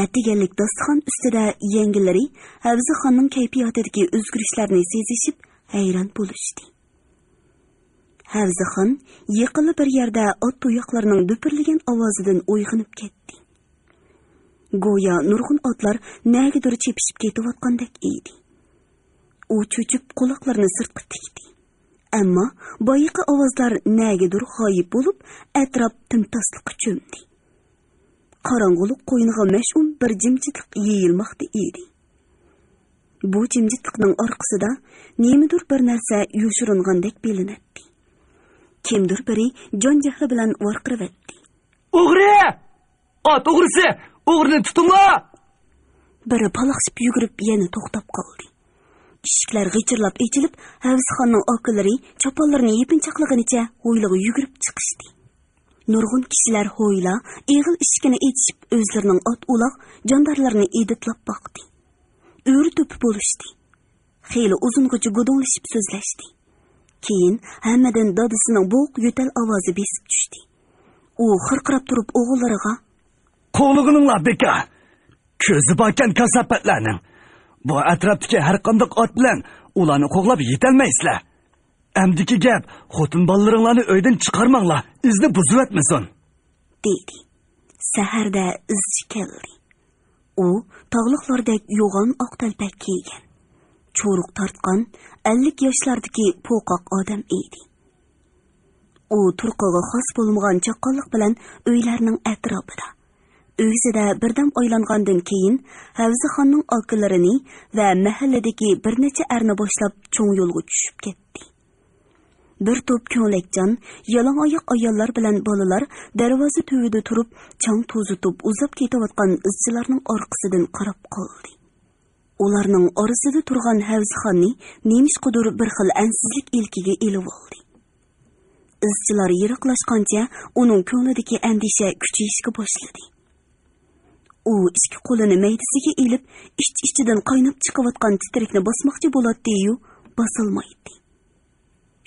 ئەتىگەنلىك داستىخان ئۈستىدە يەڭگىلىرى ھەۋزىخاننىڭ كەيپىياتىدىكى ئۆزگىرىشلەرنى سېزىشىپ، ھەيران بولۇشتى. ھەۋزىخان يېقىنلا بىر يەردە ئات تۇياقلىرىنىڭ دۈپۈرلىگەن ئاۋازىدىن ئويغىنىپ كەتتى. گويا نۇرغۇن ئاتلار نەگىدۇر چېپىشىپ كېتىۋاتقاندەك ئىدى. ئۇ چۆچۈپ قۇلاقلىرىنى سىرتقا تىكتى. ئەمما بايىقى ئاۋازلار نەگىدۇر غايىب بولۇپ، ئەتراپ تىمتاسلىققا چۆمدى. قاراڭغۇلۇق قوينىغا مەشئۇم بىر جىمجىتلىق يېيىلماقتا ئىدى. بۇ جىمجىتلىقنىڭ ئارقىسىدا نېمىدۇر بىر نەرسە يوشۇرۇنغاندەك بىلىنەتتى. كىمدۇر بىرى جان-جەھلى بىلەن ۋارقىرىۋەتتى. «ئوغرى! ئات ئوغرىسى! ئوغرىنى تۇتۇڭلار!» بىرى پالاقشىپ يۈگۈرۈپ يەنە توختاپ قالدى. ئىشىكلەر غىچىرلاپ ئېچىلىپ، ھەۋزىخاننىڭ ئاكىلىرى چاپانلىرىنى يېپىنچاقلىغىنىچە ھويلىغا يۈگۈرۈپ چىقىشتى. نۇرغۇن كىشىلەر ھويلا، ئېغىل ئىشىكىنى ئېچىشىپ، ئۆزلىرىنىڭ ئات-ئۇلاغ جاندارلىرىنى ئىدىتلاپ باقتى. ئۆرە-توپا بولۇشتى. خېلى ئۇزۇنغىچە گۇدۇڭلىشىپ سۆزلەشتى. كېيىن ھەممىدىن دادىسىنىڭ بوغۇق يۆتەل ئاۋازى بېسىپ چۈشتى. ئۇ خىرقىراپ تۇرۇپ ئوغۇللىرىغا: «قوغلىغىنىڭلار بىكار. كۆزى باركەن كاساپەتلەرنىڭ. بۇ ئەتراپتىكى ھەرقانداق ئات بىلەن ئۇلارنى قوغلاپ يېتەلمەيسىلەر. ئەمدىكى گەپ، خوتۇن بالىلىرىڭلارنى ئۆيدىن چىقارماڭلار، ئىزنى بۇزۇۋەتمىسۇن.» دېدى. سەھەردە ئىزچى كەلدى. ئۇ تاغلىقلاردەك يوغان ئاق تەلپەك كىيگەن، چورۇق تارتقان، ئەللىك ياشلاردىكى پوقاق ئادەم ئىدى. ئۇ تۇرقىغا خاس بولمىغان چاققانلىق بىلەن ئۆيلەرنىڭ ئەتراپىدا، ئۆگزىدە بىردەم ئايلانغاندىن كېيىن، ھەۋزىخاننىڭ ئاكىلىرىنى ۋە مەھەللىدىكى بىر نەچچە ئەرنى باشلاپ چوڭ يولغا چۈشۈپ كەتتى. بىر توپ كۆڭلەكجان، يالاڭ ئاياق ئاياللار بىلەن بالىلار دەرۋازا تۈۋىدە تۇرۇپ، چاڭ توزۇتۇپ ئۇزاپ كېتىۋاتقان ئىزچىلارنىڭ ئارقىسىدىن قاراپ قالدى. ئۇلارنىڭ ئارىسىدا تۇرغان ھەۋزىخاننى نېمىشقىدۇر بىر خىل ئەنسىزلىك ئىلكىگە ئېلىۋالدى. ئىزچىلار يىراقلاشقانچە ئۇنىڭ كۆڭلىدىكى ئەندىشە كۈچىيىشكە باشلىدى. ئۇ ئىككى قولىنى مەيدىسىگە ئېلىپ، ئىچ-ئىچىدىن قايناپ چىقىۋاتقان تىترەكنى باسماقچى بولاتتى-يۇ، باسالمايتتى.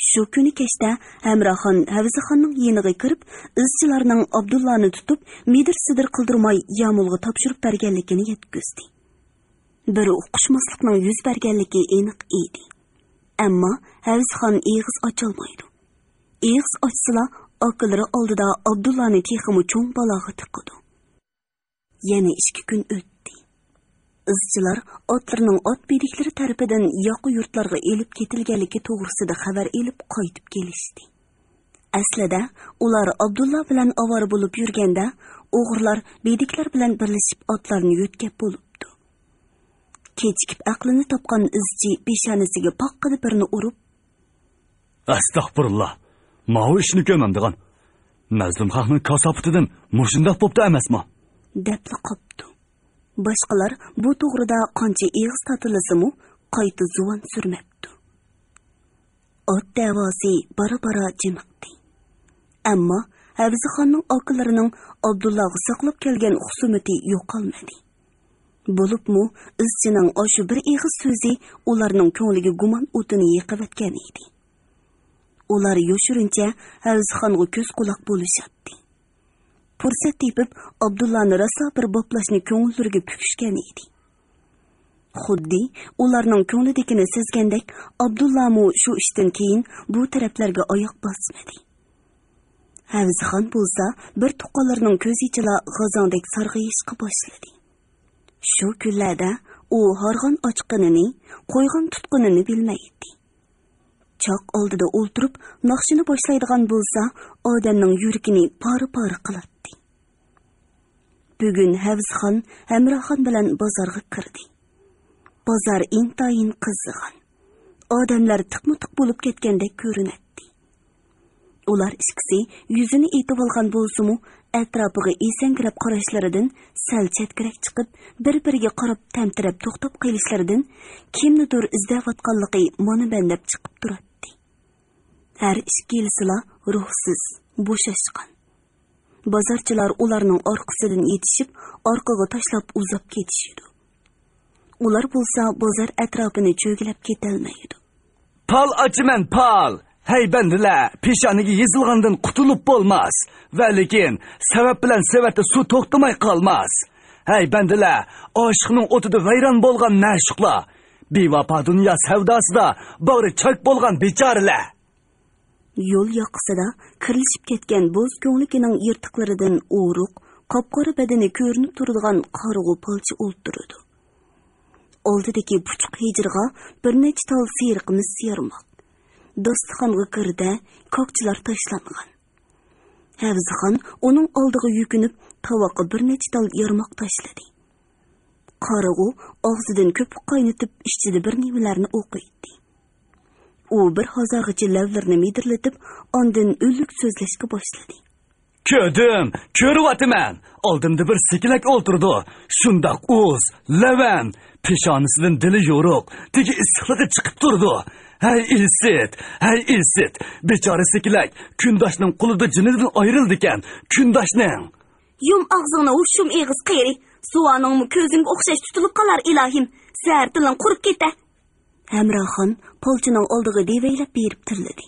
شۇ كۈنى كەچتە ھەمراخان ھەۋزىخاننىڭ يېنىغا كىرىپ، ئىزچىلارنىڭ ئابدۇللانى تۇتۇپ، مىدىر-سىدىر قىلدۇرماي يامۇلغا تاپشۇرۇپ بەرگەنلىكىنى يەتكۈزدى. بىر ئۇقۇشماسلىقنىڭ يۈز بەرگەنلىكى ئېنىق ئىدى. ئەمما ھەۋزىخان ئېغىز ئاچالمايدۇ. ئېغىز ئاچسىلا، ئاكىلىرى ئالدىدا ئابدۇللانى تېخىمۇ چوڭ بالاغا تىقىدۇ. يەنە ئىككى كۈن ئۆتتى. ئىزچىلار ئاتلىرىنىڭ ئات بېدىكلىرى تەرىپىدىن ياقا يۇرتلارغا ئېلىپ كېتىلگەنلىكى توغرىسىدا خەۋەر ئېلىپ قايتىپ كېلىشتى. ئەسلىدە ئۇلار ئابدۇللا بىلەن ئاۋارە بولۇپ يۈرگەندە، ئوغرىلار بېدىكلەر بىلەن بىرلىشىپ ئاتلارنى يۆتكەپ بولۇپتۇ. كېچىكىپ ئەقلىنى تاپقان ئىزچى پېشانىسىگە پاققىدە بىرنى ئۇرۇپ، ئەستەغپۇرۇللا، ماۋۇ ئىشنى كۆرمەمدىغان. مەزلۇم خەقنىڭ كاساپىتىدىن مۇشۇنداق بوپتۇ ئەمەسمۇ؟ دەپلا قاپتۇ. باشقىلار بۇ توغرىدا قانچە ئېغىز تاتىلىسىمۇ، قايتا زۇۋان سۈرمەپتۇ. ئات دەۋاسى بارا-بارا جىمىقتى. ئەمما ھەۋزىخاننىڭ ئاكىلىرىنىڭ ئابدۇللاغا ساقلاپ كەلگەن خۇسۇمىتى يوقالمىدى. بولۇپمۇ ئىزچىنىڭ ئاشۇ بىر ئېغىز سۆزى ئۇلارنىڭ كۆڭلىگە گۇمان ئوتىنى يېقىۋەتكەن ئىدى. ئۇلار يوشۇرۇنچە ھەۋزىخانغا كۆز-قۇلاق بولۇشاتتى. پۇرسەت تېپىپ، ئابدۇللانى راسا بىر بوپلاشنى كۆڭۈللىرىگە پۈكۈشكەن ئىدى. خۇددى ئۇلارنىڭ كۆڭلىدىكىنى سەزگەندەك، ئابدۇللامۇ شۇ ئىشتىن كېيىن بۇ تەرەپلەرگە ئاياق باسمىدى. ھەۋزىخان بولسا بىر تۇغقانلىرىنىڭ كۆزى ئىچىلا غازاڭدەك سارغىيىشقا باشلىدى. شۇ كۈنلەردە ئۇ ھارغان ئاچقىنىنى، قويغان تۇتقىنىنى بىلمەيتتى. چاق ئالدىدا ئولتۇرۇپ ناخشىنى باشلايدىغان بولسا، ئادەمنىڭ يۈرىكىنى پارە-پارە قىلاتتى. بۈگۈن ھەۋزىخان ھەمراخان بىلەن بازارغا كىردى. بازار ئىنتايىن قىزىغان. ئادەملەر تىقمۇ تىق بولۇپ كەتكەندەك كۆرۈنەتتى. ئۇلار ئىككىسى يۈزىنى ئېتىۋالغان بولسىمۇ، ئەتراپىغا ئېسەڭگىرەپ قاراشلىرىدىن سەل چەتكىرەك چىقىپ، بىر-بىرىگە قاراپ تەمتىرەپ توختاپ قېلىشلىرىدىن كىمنىدۇر ئىزدەۋاتقانلىقى مانا مەن دەپ چىقىپ تۇراتتى. ھەر ئىككىلىسىلا روھسىز، بوشاشقان. بازارچىلار ئۇلارنىڭ ئارقىسىدىن يېتىشىپ، ئارقىغا تاشلاپ ئۇزاپ كېتىشىدۇ. ئۇلار بولسا بازار ئەتراپىنى چۆگىلەپ كېتەلمەيدۇ. پال ئاچىمەن، پال! ھەي بەندىلەر، پېشانىگە يېزىلغاندىن قۇتۇلۇپ بولماس. ۋە لېكىن سەۋەب بىلەن سېۋەتتە سۇ توختىماي قالماس. ھەي بەندىلەر، ئاشىقنىڭ ئوتىدا ۋەيران بولغان مەشۇقلار، بىۋاپا دۇنيا سەۋداسىدا باغرى چاك بولغان بىچارىلەر. يول ياقىسىدا كىرلىشىپ كەتكەن بوز كۆڭلىكىنىڭ يىرتىقلىرىدىن ئورۇق، قاپقارا بەدىنى كۆرۈنۈپ تۇرىدىغان قارىغۇ پالچى ئولتۇرىدۇ. ئالدىدىكى پۇچۇق ھېجىرغا بىر نەچچە تال سېرىق مىس يارماق، داستىخانغا گىردە، كاكچىلار تاشلانغان. ھەۋزىخان ئۇنىڭ ئالدىغا يۈكۈنۈپ، تاۋاققا بىر نەچچە تال يارماق تاشلىدى. قارىغۇ ئاغزىدىن كۆپۈك قاينىتىپ، ئىچىدە بىر نېمىلەرنى ئوقۇيتتى. ئۇ بىر ھازاغىچە لەۋلىرىنى مىدىرلىتىپ، ئاندىن ئۈنلۈك سۆزلەشكە باشلىدى. كۆردۈم، كۆرۈۋاتىمەن. ئالدىمدا بىر سېكىلەك ئولتۇرىدۇ. شۇنداق ئۇز، لەۋەن. پېشانىسىدىن دىلى يورۇق، تېگى ئىسسىقلىقى چىقىپ تۇرىدۇ. ھەي ئىسىت، ھەي ئىسىت. بىچارە سېكىلەك كۈنداشنىڭ قولىدا جېنىدىن ئايرىلىدىكەن. كۈنداشنىڭ. يۇم ئاغزىڭنى، ھۇشۇم ئېغىز قېرى. سۇۋانىڭمۇ كۆزۈڭگە ئوخشاش تۇتۇلۇپ قالار ئىلاھىم. زەھەر تىلىڭ قۇرۇپ كېتە. ھەمراخان پالچىنىڭ ئالدىغا دېۋەيلەپ بېرىپ تىللىدى.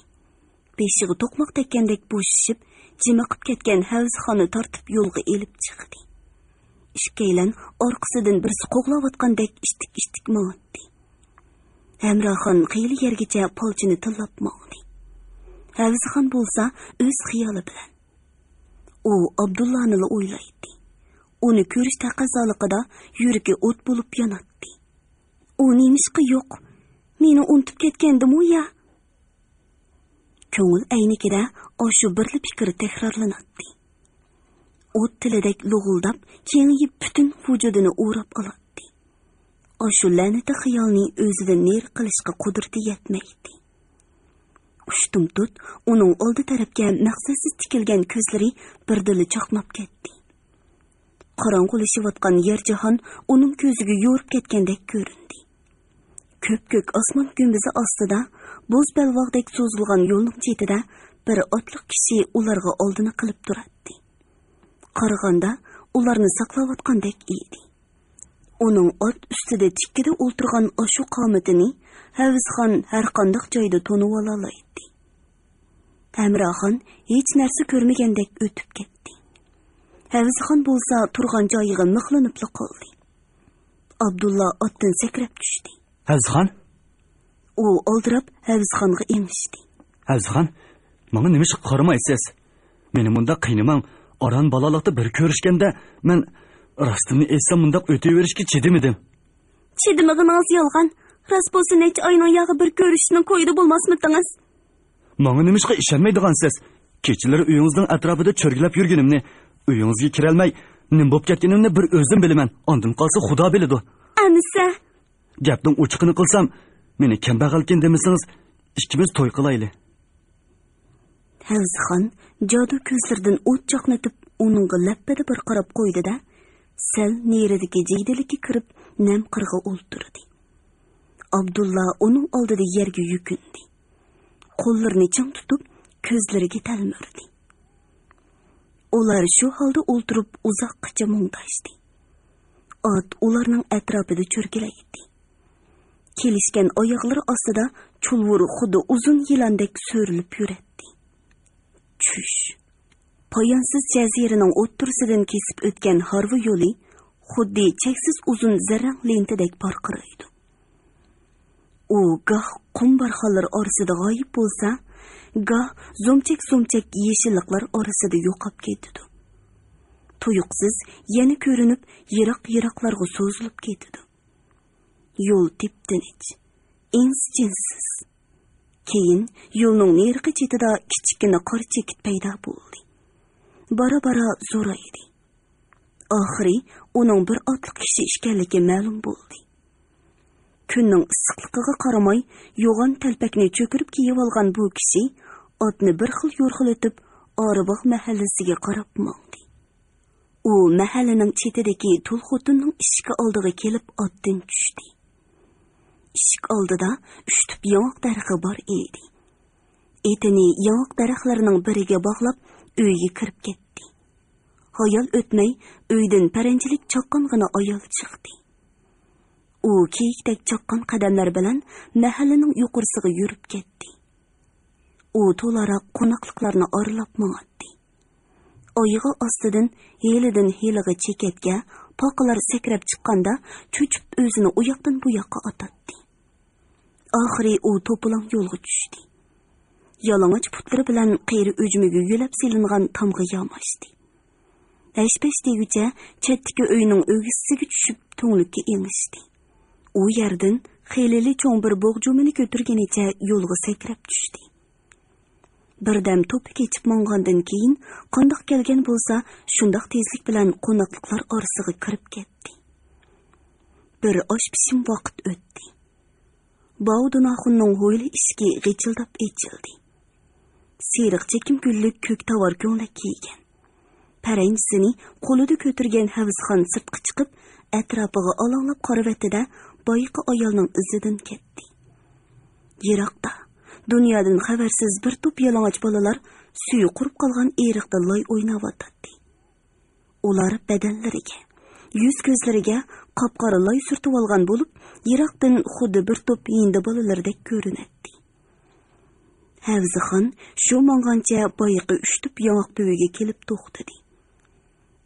بېشىغا توقماق تەگكەندەك بوشىشىپ، جىمىقىپ كەتكەن ھەۋزىخاننى تارتىپ يولغا ئېلىپ چىقتى. ئىككىيلەن ئارقىسىدىن بىرسى قوغلاۋاتقاندەك ئىتتىك-ئىتتىك ماڭاتتى. ھەمراخان خېلى يەرگىچە پالچىنى تىللاپ ماڭدى. ھەۋزىخان بولسا ئۆز خىيالى بىلەن. ئۇ ئابدۇللانىلا ئويلايتتى. ئۇنى كۆرۈش تەقەززالىقىدا يۈرىكى ئوت بولۇپ ياناتتى. ئۇ نېمىشقا يوق؟ مېنى ئۇنتۇپ كەتكەندىمۇ يا؟ كۆڭۈل ئەينىكىدە ئاشۇ بىرلا پىكىر تەكرارلىناتتى. ئوت تىلىدەك لۇغۇلداپ، كېڭىيىپ پۈتۈن ۋۇجۇدىنى ئوراپ ئالاتتى. ئاشۇ لەنىتى خىيالنى ئۆزىدىن نېرى قىلىشقا قۇدرىتى يەتمەيتتى. ئۇشتۇمتۇت ئۇنىڭ ئالدى تەرەپكە مەقسەتسىز تىكىلگەن كۆزلىرى بىردىنلا چاقناپ كەتتى. قاراڭغۇلىشىۋاتقان يەر جاھان ئۇنىڭ كۆزىگە يورۇپ كەتكەندەك كۆرۈندى. كۆپكۆك ئاسمان گۈمبىزى ئاستىدا بوز بەلباغدەك سوزۇلغان يولنىڭ چېتىدە بىر ئاتلىق كىشى ئۇلارغا ئالدىنى قىلىپ تۇراتتى. قارىغاندا ئۇلارنى ساقلاۋاتقاندەك ئىدى. ئۇنىڭ ئات ئۈستىدە تىككىدە ئولتۇرغان ئاشۇ قامىتىنى ھەۋزىخان ھەرقانداق جايدا تونۇۋالالايتتى. ھەمراخان ھېچ نەرسە كۆرمىگەندەك ئۆتۈپ كەتتى. ھەۋزىخان بولسا تۇرغان جايىغا مىخلىنىپلا قالدى. ئابدۇللا ئاتتىن سەكرەپ چۈشتى. ھەۋزىخان؟ ئۇ ئالدىراپ ھەۋزىخانغا ئېڭىشتى. ھەۋزىخان، ماڭا نېمىشقا قارىمايسىز؟ مېنى مۇنداق قىينىماڭ. ئاران بالالاقتا بىر كۆرۈشكەندە مەن، راستىنى ئېيتسام، مۇنداق ئۆتۈۋېرىشكە چىدىمىدىم. چىدىمىغىنىڭىز يالغان. راست بولسا نەچچە ئاينىڭ ياغى بىر كۆرۈشۈشنىڭ كويىدا بولماسمىدىڭىز؟ ماڭا نېمىشقا ئىشەنمەيدىغانسىز؟ كېچىلىرى ئۆيىڭىزنىڭ ئەتراپىدا چۆرگىلەپ يۈرگىنىمنى، ئۆيىڭىزگە كىرەلمەي نېمە بولۇپ كەتكىنىمنى بىر ئۆزۈم بىلىمەن. ئاندىن قالسا خۇدا بىلىدۇ. ئەمىسە؟ گەپنىڭ ئوچۇقىنى قىلسام، مېنى كەمبەغەلكەن دېمىسىڭىز، ئىككىمىز توي قىلايلى. ھەۋزىخان جادۇ كۆزلىرىدىن ئوت چاقنىتىپ، ئۇنىڭغا لەپپىدە بىر قاراپ قويدى-دە، سەل نېرىدىكى جىگدىلىككە كىرىپ، نەم قىرغا ئولتۇردى. ئابدۇللا ئۇنىڭ ئالدىدا يەرگە يۈكۈندى. قوللىرىنى چىڭ تۇتۇپ، كۆزلىرىگە تەلمۈردى. ئۇلار شۇ ھالدا ئولتۇرۇپ ئۇزاققىچە مۇڭداشتى. ئات ئۇلارنىڭ ئەتراپىدا چۆركىلەيتتى. كېلىشكەن ئاياغلىرى ئاستىدا چۇلۋۇر خۇددى ئۇزۇن يىلاندەك سۆرىلىپ يۈرەتتى. چۈش. پايانسىز جەزىرىنىڭ ئوتتۇرىسىدىن كېسىپ ئۆتكەن ھارۋا يولى خۇددى چەكسىز ئۇزۇن زەررەڭ لېنتىدەك پارقىرايدۇ. ئۇ گاھ قۇم بارخانلىرى ئارىسىدا غايىب بولسا، گاھ زومچەك-زومچەك يېشىللىقلار ئارىسىدا يوقاپ كېتىدۇ. تۇيۇقسىز يەنە كۆرۈنۈپ، يىراق-يىراقلارغا سوزۇلۇپ كېتىدۇ. يول تىپتىنچ، ئىنس-جىنسىز. كېيىن يولنىڭ نېرىقى چېتىدا كىچىككىنە قارا چېكىت پەيدا بولدى. بارا-بارا زورايدى. ئاخىرى ئۇنىڭ بىر ئاتلىق كىشى ئىكەنلىكى مەلۇم بولدى. كۈننىڭ ئىسسىقلىقىغا قارىماي، يوغان تەلپەكنى چۆكۈرۈپ كىيىۋالغان بۇ كىشى ئاتنى بىر خىل يورغىلىتىپ، ئارىباغ مەھەللىسىگە قاراپ ماڭدى. ئۇ مەھەللىنىڭ چېتىدىكى تۇل خوتۇننىڭ ئىشىكى ئالدىغا كېلىپ ئاتتىن چۈشتى. ئىشىك ئالدىدا ئۈچ تۈپ ياڭاق دەرىخى بار ئىدى. ئېتىنى ياڭاق دەرەخلىرىنىڭ بىرىگە باغلاپ، ئۆيگە كىرىپ كەتتى. ھايال ئۆتمەي، ئۆيدىن پەرەنجىلىك چاققانغىنا ئايال چىقتى. ئۇ كېيىكتەك چاققان قەدەملەر بىلەن مەھەللىنىڭ يۇقىرىسىغا يۈرۈپ كەتتى. ئۇ تولاراق قوناقلىقلارنى ئارىلاپ ماڭاتتى. ئايىغى ئاستىدىن ھېلىدىن ھېلىغا چېكەتكە، پاقىلار سەكرەپ چىققاندا، چۆچۈپ ئۆزىنى ئۇياقتىن بۇياققا ئاتاتتى. ئاخىرى ئۇ توپىلاڭ يولغا چۈشتى. يالىڭاچ پۇتلىرى بىلەن قېرى ئۈجمىگە يۆلەپ سېلىنغان تامغا ياماشتى. ھەش-پەش دېگۈچە چەتتىكى ئۆينىڭ ئۆگزىسىگە چۈشۈپ، تۈڭلۈككە ئېڭىشتى. ئۇ يەردىن خېلىلا چوڭ بىر بوغجۇمىنى كۆتۈرگىنىچە يولغا سەكرەپ چۈشتى. بىردەم توپا كېچىپ ماڭغاندىن كېيىن، قانداق كەلگەن بولسا، شۇنداق تېزلىك بىلەن قوناقلىقلار ئارىسىغا كىرىپ كەتتى. بىر ئاش پىشىم ۋاقىت ئۆتتى. باۋ دۇناخۇننىڭ ھويلا ئىشىكى غىچىلداپ ئېچىلدى. سېرىق چېكىم گۈللۈك كۆك تاۋار كۆڭلەك كىيگەن، پەرەنجىسىنى قولىدا كۆتۈرگەن ھەۋزىخان سىرتقا چىقىپ، ئەتراپىغا ئالاڭلاپ قارىۋەتتى-دە، بايىقى ئايالنىڭ ئىزىدىن كەتتى. يىراقتا، دۇنيادىن خەۋەرسىز بىر توپ يالىڭاچ بالىلار سۈيى قۇرۇپ قالغان ئېرىقتا لاي ئويناۋاتاتتى. ئۇلار بەدەنلىرىگە، يۈز-كۆزلىرىگە قاپقارا لاي سۈرتۈۋالغان بولۇپ، يىراقتىن خۇددى بىر توپ ھىندى بالىلىرىدەك كۆرۈنەتتى. ھەۋزىخان شۇ ماڭغانچە بايىقى ئۈچ تۈپ ياڭاق تۈۋىگە كېلىپ توختىدى.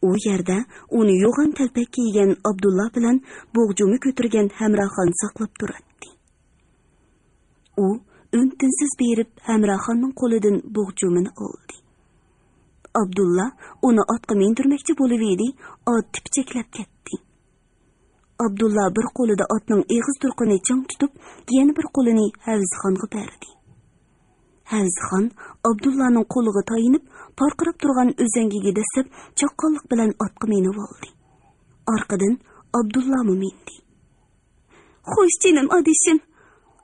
ئۇ يەردە ئۇنى يوغان تەلپەك كىيگەن ئابدۇللا بىلەن بوغجۇمى كۆتۈرگەن ھەمراخان ساقلاپ تۇراتتى. ئۇ ئۈن-تىنسىز بېرىپ، ھەمراخاننىڭ قولىدىن بوغجۇمىنى ئالدى. ئابدۇللا ئۇنى ئاتقا مىندۈرمەكچى بولۇۋىدى، ئات تىپچەكلەپ كەتتى. ئابدۇللا بىر قولىدا ئاتنىڭ ئېغىز تۇرقىنى چىڭ تۇتۇپ، يەنە بىر قولىنى ھەۋزىخانغا بەردى. ھەۋزىخان ئابدۇللانىڭ قولىغا تايىنىپ، پارقىراپ تۇرغان ئۈزەڭگىگە دەسسەپ، چاققانلىق بىلەن ئاتقا مىنىۋالدى. ئارقىدىن ئابدۇللامۇ مىندى. «خوش، جېنىم ئادىشىم،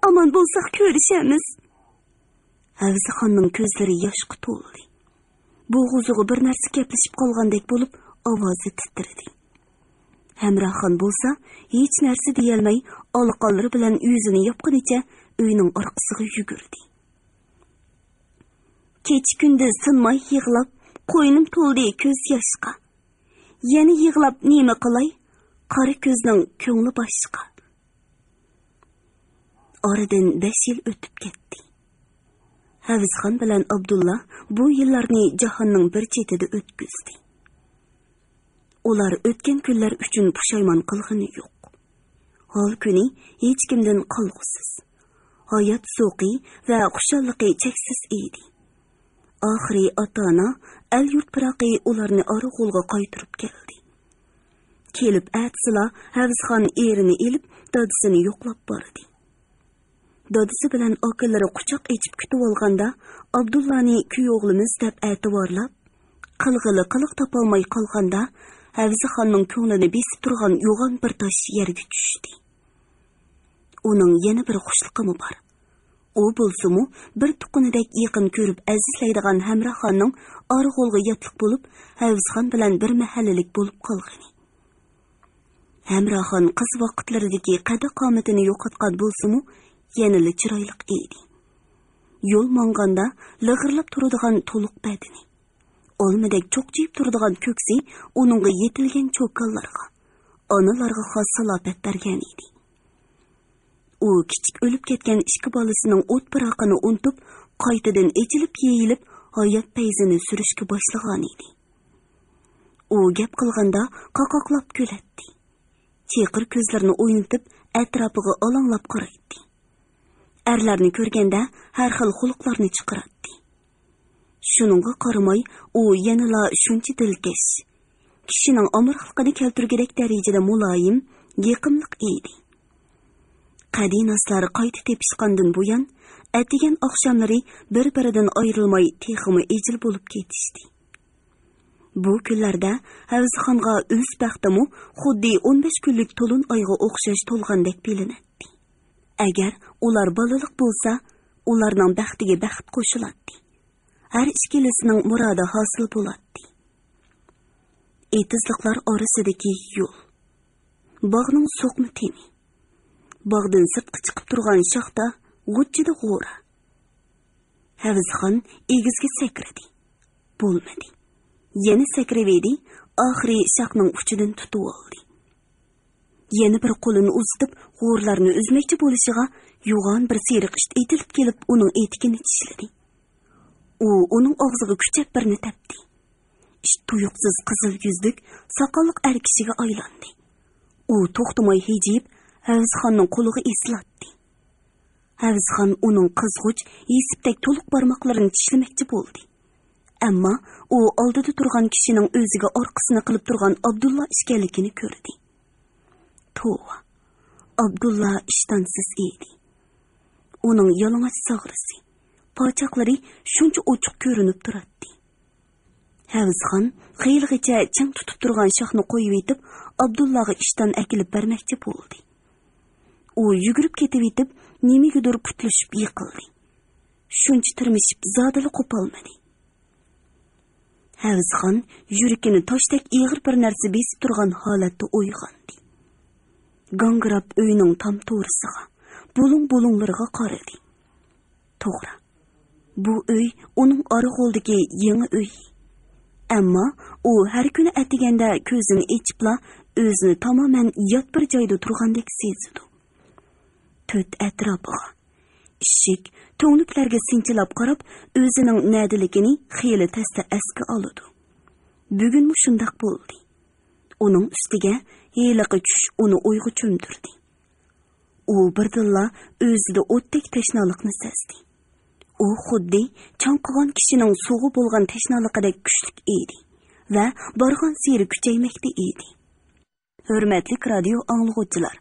ئامان بولساق كۆرۈشەرمىز.» ھەۋزىخاننىڭ كۆزلىرى ياشقا تولدى. بوغۇزىغا بىر نەرسە كەپلىشىپ قالغاندەك بولۇپ، ئاۋازى تىترىدى. ھەمراخان بولسا ھېچ نەرسە دېيەلمەي، ئالىقانلىرى بىلەن يۈزىنى ياپقىنىچە ئۆينىڭ ئارقىسىغا يۈگۈردى. كېچە-كۈندۈز تىنماي يىغلاپ، قوينۇم تولدى كۆز ياشقا. يەنە يىغلاپ نېمە قىلاي؟ قارا كۆزنىڭ كۆڭلى باشقا. ئارىدىن بەش يىل ئۆتۈپ كەتتى. ھەۋزىخان بىلەن ئابدۇللا بۇ يىللارنى جاھاننىڭ بىر چېتىدە ئۆتكۈزدى. ئۇلار ئۆتكەن كۈنلەر ئۈچۈن پۇشايمان قىلغىنى يوق. ھال-كۈنى ھېچكىمدىن قالغۇسىز. ھايات زوقى ۋە خۇشاللىقى چەكسىز ئىدى. ئاخىرى ئاتا-ئانا، ئەل-يۇرت پىراقى ئۇلارنى ئارىغۇلغا قايتۇرۇپ كەلدى. كېلىپ ئەتىسىلا ھەۋزىخان ئېرىنى ئېلىپ، دادىسىنى يوقلاپ باردى. دادىسى بىلەن ئاكىلىرى قۇچاق ئېچىپ كۈتۈۋالغاندا، ئابدۇللانى كۈيئوغلىمىز دەپ ئەتىۋارلاپ، قىلغىلى قىلىق تاپالماي قالغاندا، ھەۋزىخاننىڭ كۆڭلىنى بېسىپ تۇرغان يوغان بىر تاش يەرگە چۈشتى. ئۇنىڭ يەنە بىر خۇشلۇقىمۇ بار. ئۇ بولسىمۇ، بىر تۇغقىنىدەك يېقىن كۆرۈپ ئەزىزلەيدىغان ھەمراخاننىڭ ئارىغولغا ياتلىق بولۇپ، ھەۋزىخان بىلەن بىر مەھەللىلىك بولۇپ قالغىنى. ھەمراخان قىز ۋاقىتلىرىدىكى قەددى-قامىتىنى يوقاتقان بولسىمۇ، يەنىلا چىرايلىق ئىدى. يول ماڭغاندا لىغىرلاپ تۇرىدىغان تولۇق بەدىنى، ئالمىدەك چوقچىيىپ تۇرىدىغان كۆكسى ئۇنىڭغا يېتىلگەن چوكانلارغا، ئانىلارغا خاس سالاپەت بەرگەن ئىدى. ئۇ كىچىك ئۆلۈپ كەتكەن ئىككى بالىسىنىڭ ئوت پىراقىنى ئۇنتۇپ، قايتىدىن ئېچىلىپ يېيىلىپ، ھايات پەيزىنى سۈرۈشكە باشلىغانىدى. ئۇ گەپ قىلغاندا قاقاقلاپ كۈلەتتى. چېقىر كۆزلىرىنى ئوينىتىپ، ئەتراپىغا ئالاڭلاپ قارايتتى. ئەرلەرنى كۆرگەندە ھەر خىل خۇلقلارنى چىقىراتتى. شۇنىڭغا قارىماي، ئۇ يەنىلا شۇنچە دىلكەش، كىشىنىڭ ئامراقلىقىنى كەلتۈرگۈدەك دەرىجىدە مۇلايىم، يېقىملىق ئىدى. قەدىناسلار قايتا تېپىشقاندىن بۇيان، ئەتىگەن ئاخشاملىرى بىر-بىرىدىن ئايرىلماي، تېخىمۇ ئىجىل بولۇپ كېتىشتى. بۇ كۈنلەردە ھەۋزىخانغا ئۆز بەختىمۇ خۇددى ئون بەش كۈنلۈك تولۇن ئايغا ئوخشاش تولغاندەك بىلىنەتتى. ئەگەر ئۇلار بالىلىق بولسا، ئۇلارنىڭ بەختىگە بەخت قوشۇلاتتى. ھەر ئىككىلىسىنىڭ مۇرادى ھاسىل بولاتتى. ئېتىزلىقلار ئارىسىدىكى يول. باغنىڭ سوقما تېمى. باغدىن سىرتقا چىقىپ تۇرغان شاختا غۇچچىدە غورا. ھەۋزىخان ئېگىزگە سەكرىدى. بولمىدى. يەنە سەكرىۋىدى، ئاخىرى شاخنىڭ ئۇچىدىن تۇتۇۋالدى. يەنە بىر قولىنى ئۇزىتىپ، غورلارنى ئۈزمەكچى بولۇشىغا، يوغان بىر سېرىق ئىت ئېتىلىپ كېلىپ، ئۇنىڭ ئېتىكىنى چىشلىدى. ئۇ ئۇنىڭ ئاغزىغا كۈچەپ بىرنى تەپتى. ئىت تۇيۇقسىز قىزىل يۈزلۈك، ساقاللىق ئەر كىشىگە ئايلاندى. ئۇ توختىماي ھىجىيىپ، ھەۋزىخاننىڭ قولىغا ئېسىلاتتى. ھەۋزىخان ئۇنىڭ قىزغۇچ، يېسىپتەك تولۇق بارماقلىرىنى چىشلىمەكچى بولدى. ئەمما ئۇ ئالدىدا تۇرغان كىشىنىڭ ئۆزىگە ئارقىسىنى قىلىپ تۇرغان ئابدۇللا ئىكەنلىكىنى كۆردى. توۋا، ئابدۇللا ئىشتانسىز ئىدى. ئۇنىڭ يالىڭاچ ساغرىسى، پاچاقلىرى شۇنچە ئوچۇق كۆرۈنۈپ تۇراتتى. ھەۋزىخان خېلىغىچە چىڭ تۇتۇپ تۇرغان شاخنى قويۇۋېتىپ، ئابدۇللاغا ئىشتان ئەكېلىپ بەرمەكچى بولدى. ئۇ يۈگۈرۈپ كېتىۋېتىپ، نېمىگىدۇر پۇتلىشىپ يىقىلدى. شۇنچە تىرمىشىپ زادىلا قوپالمىدى. ھەۋزىخان يۈرىكىنى تاشتەك ئېغىر بىر نەرسە بېسىپ تۇرغان ھالەتتە ئويغاندى. گاڭگىراپ ئۆينىڭ تام تورىسىغا، بۇلۇڭ-بۇلۇڭلىرىغا قارىدى. توغرا، بۇ ئۆي ئۇنىڭ ئارىغولدىكى يېڭى ئۆيى. ئەمما ئۇ ھەر كۈنى ئەتىگەندە كۆزىنى ئېچىپلا، ئۆزىنى تامامەن يات بىر جايدا تۇرغاندەك سېزىدۇ. تۆت ئەتراپىغا، ئىشىك، تۈڭلۈكلەرگە سىنچىلاپ قاراپ، ئۆزىنىڭ نەدىلىكىنى خېلى تەستە ئەسكە ئالىدۇ. بۈگۈنمۇ شۇنداق بولدى. ئۇنىڭ ئۈستىگە ھېلىقى چۈش ئۇنى ئويغا چۆمدۈردى. ئۇ بىردىنلا ئۆزىدە ئوتتەك تەشنالىقنى سەزدى. ئۇ خۇددى چاڭقىغان كىشىنىڭ سۇغا بولغان تەشنالىقىدەك كۈچلۈك ئىدى ۋە بارغانسېرى كۈچەيمەكتە ئىدى. ھۆرمەتلىك رادىيو ئاڭلىغۇچىلار!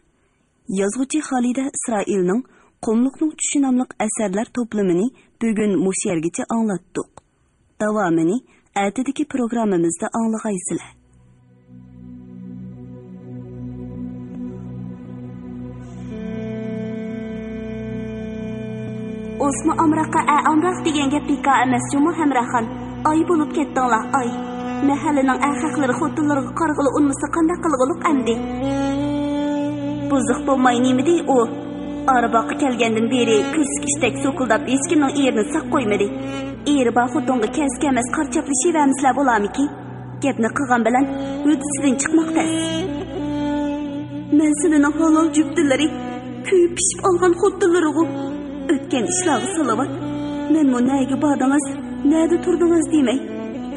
يازغۇچى خالىدە ئىسرائىلنىڭ قۇملۇقنىڭ چۈشى ناملىق ئەسەرلەر توپلىمىنى بۈگۈن مۇشۇ يەرگىچە ئاڭلاتتۇق. داۋامىنى ئەتىدىكى پروگراممىمىزدا ئاڭلىغايسىلەر. ئوسما ئامراققا ئە ئامراق دېگەن گەپ بىكار ئەمەس جۇمۇ، ھەمراخان. ئاي بولۇپ كەتتىڭلار، ئاي. مەھەللىنىڭ ئەخەقلىرى خوتۇنلىرىغا قارىغىلى ئۇنمىسا قانداق قىلغۇلۇق ئەمدى؟ بۇزۇق بولماي نېمىدى ئۇ؟ ئارىباغقا كەلگەندىن بېرى كۆسۈك ئىشتەك سوكۇلداپ، ھېچكىمنىڭ ئېرىنى ساق قويمىدى. ئېرى بار خوتۇنغا كەلسە كەلمەس قارا چاپلىشىۋەرمىسىلەر بولارمىكىن؟ گەپنى قىلغان بىلەن ھۆددىسىدىن چىقماق تەس. مەن سىلىنىڭ ھالال جۈپتىلىرى، كۆيۈپ پىشىپ ئالغان خوتۇنلىرىغۇ. ئۆتكەن ئىشلارغا سالاۋات. مەنمۇ نەگە باردىڭىز، نەدە تۇردىڭىز دېمەي.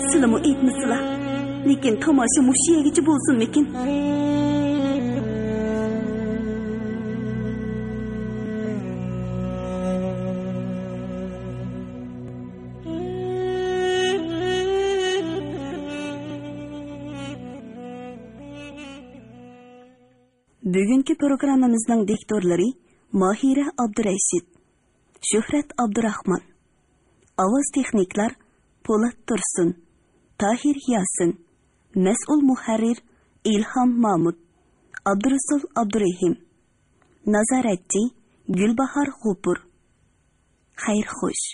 سىلىمۇ ئېيتمىسىلا. لېكىن تاماشا مۇشۇ يەرگىچە بولسۇنمىكىن؟ بۈگۈنكى پروگراممىمىزنىڭ دىكتورلىرى ماھىرە ئابدۇرەشىت، شۆھرەت ئابدۇراخمان. ئاۋاز تېخنىكلار پولات تۇرسۇن، تاھىر ياسىن، مەسئۇل مۇھەررىر ئىلھام مامۇت، ئابدۇرۇسۇل ئابدۇرېھىم، نازارەتچى گۈلباھار غوپۇر. خەير خوش.